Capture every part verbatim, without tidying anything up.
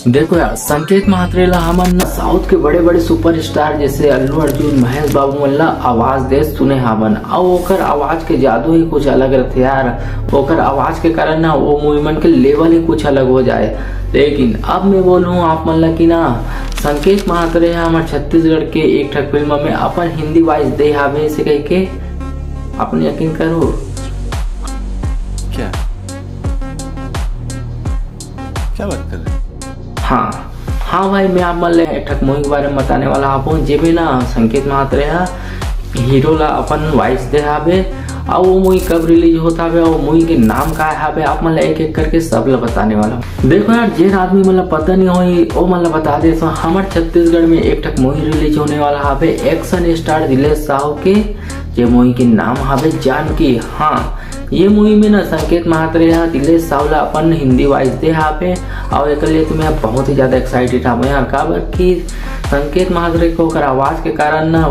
देखो यार, संकेत महात्रे ला हमन साउथ के बड़े-बड़े सुपरस्टार जैसे अल्लू अर्जुन, महेश बाबू मन ला आवाज दे सुने हावन, अउ ओकर आवाज के जादू ही कुछ अलग रथे यार। ओकर आवाज के कारण ना वो मूवी मन के लेवल ही कुछ अलग हो जाए। लेकिन अब मैं बोलूँ आप मन ला कि ना, संकेत महात्रे ह हमर छत्तीसगढ़ के एक ठक फिल्म में अपन हिंदी वॉइस दे हावे से कहिके, अपन यकीन करो। क्या? क्या बात कर रहे हैं? हाँ, हाँ भाई, मैं आप मन ले एक ठक मूवी के बारे में बताने वाला हूँ, जेमे ना संकेत महात्रे ह हीरो ला अपन वॉइस दे हावे, अउ वो मूवी कब रिलीज होत हावे, अउ मूवी के नाम का हावे, आप मन ला एक एक करके सब ला बताने वाला हूँ। देखो यार, जेन आदमी मन ला पता नहीं होही, ओ मन ला बता देथों, हमर छत्तीसगढ़ में एक ठक मूवी रिलीज होने वाला हावे, एक्शन स्टार दिलेश साहू के, जे मूवी के नाम हावे जानकी। हाँ, ये मूवी में ना संकेत महात्रे ह दिलेश साहू ला अपन हिंदी वॉइस दे हावे, अउ एकर लिए तो मैं बहुत ही ज्यादा एक्साइटेड हावं यार, काबर कि संकेत महात्रे के ओकर आवाज के कारण ना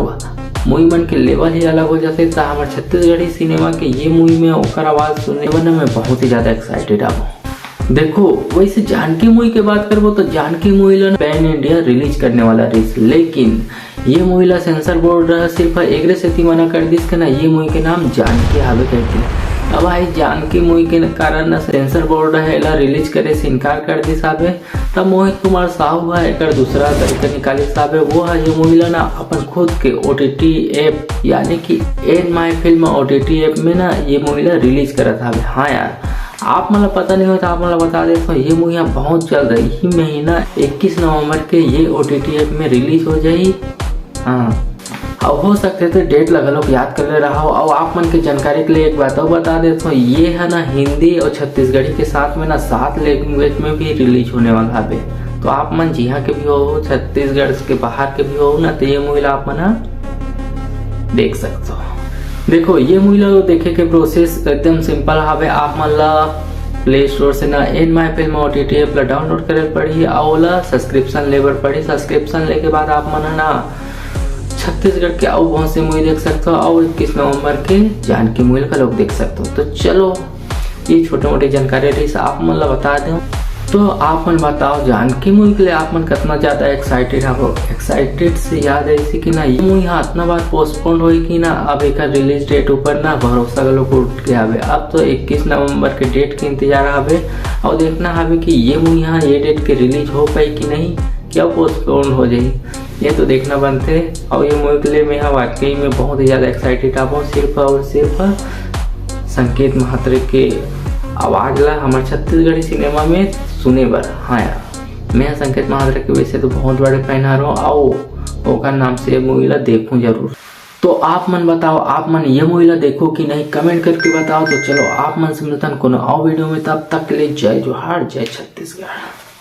मूवी मन के लेवल ही अलग हो जाथे। त हमर छत्तीसगढ़ी सिनेमा के ये मूवी में ओकर आवाज सुने बर ना मैं बहुत ही ज्यादा एक्साइटेड हावं। देखो, वैसे जानकी मूवी के बात करबो तो जानकी मूवी ला पैन इंडिया रिलीज करने वाला रहिस, लेकिन ये मूवी ला सेंसर बोर्ड ह सिर्फ एकरे सेती मना कर दिस के ना ये मूवी के नाम जानकी हावे कहिके। अब भाई जानकी मूवी के कारण ना सेंसर बोर्ड ह एला रिलीज करे से इनकार कर दिस हावे। तब मोहित कुमार साहू ह एकर दूसरा तरीका निकालिस हावे, वो ह ये मूवी ला ना अपन खुद के ओटीटी ऐप यानी कि एन माय फिल्म ओटीटी ऐप में ना ये मूवी ला रिलीज करत हावे। हाँ यार, आप मन ला पता नहीं होता, आप मन ला बता देथों, ये मूवी ह बहुत जल्द इही महीना इक्कीस नवंबर के ये ओटीटी ऐप में रिलीज हो जाही। हाँ, अब हो सकथे तो डेट ला घलोक याद कर ले रहा हो। अउ आप मन के जानकारी के लिए एक बात अउ बता देथों, ये ह ना हिंदी अउ छत्तीसगढ़ी के साथ में ना सात लैंग्वेज में भी रिलीज होने वाला हावे। तो आप मन जिहाँ के भी हो, छत्तीसगढ़ के बाहर के भी हो ना, तो ये मूवी ला आप मन ह देख सकथो। देखो, ये मूवी ला देखे के प्रोसेस एकदम सिंपल हावे। आप मन ला प्ले स्टोर से ना एन माय फिल्म ओटीटी ऐप ला डाउनलोड करे पड़ही, अउ ओला सब्सक्रिप्शन ले बर पड़ही। सब्सक्रिप्शन लेके बाद आप मन ह ना छत्तीसगढ़ के अउ बहुत से मूवी देख सकथो, अउ इक्कीस नवंबर के जानकी मूवी ला घलोक देख सकथो। तो चलो, ये छोटे मोटे जानकारी रहिस आप मन ला बता दें। तो आप मन बताओ, जानकी मूवी के लिए आप मन कितना ज्यादा एक्साइटेड हवो? एक्साइटेड से याद है इसी कि ना, ये मूवी ह इतना बार पोस्टपोन होई कि ना, अब एकर रिलीज डेट ऊपर ना भरोसा घलोक उठ गया हवे। अब तो इक्कीस नवंबर के डेट के इंतजार हवे, अउ देखना हवे कि ये मूवी ह ये डेट के रिलीज हो पाई कि नहीं, क्या पोस्टपोन हो जाई, ये तो देखना बनथे। अउ ये मूवी के लिए मैं ह वाकई में बहुत ही ज्यादा एक्साइटेड हवो, सिर्फ और सिर्फ संकेत महात्रे के आवाज ला हमर छत्तीसगढ़ी सिनेमा में सुने बर। हाँ यार, मैं संकेत महात्रे के वैसे तो बहुत बड़े फैन हरों, अउ ओकर नाम से मूवी ला देखूं जरूर। तो आप मन बताओ, आप मन ये मूवी ला देखो कि नहीं, कमेंट करके बताओ। तो चलो, आप मन से मिलतन कोनो और वीडियो में, तब तक के लिए जय जोहार, जय छत्तीसगढ़।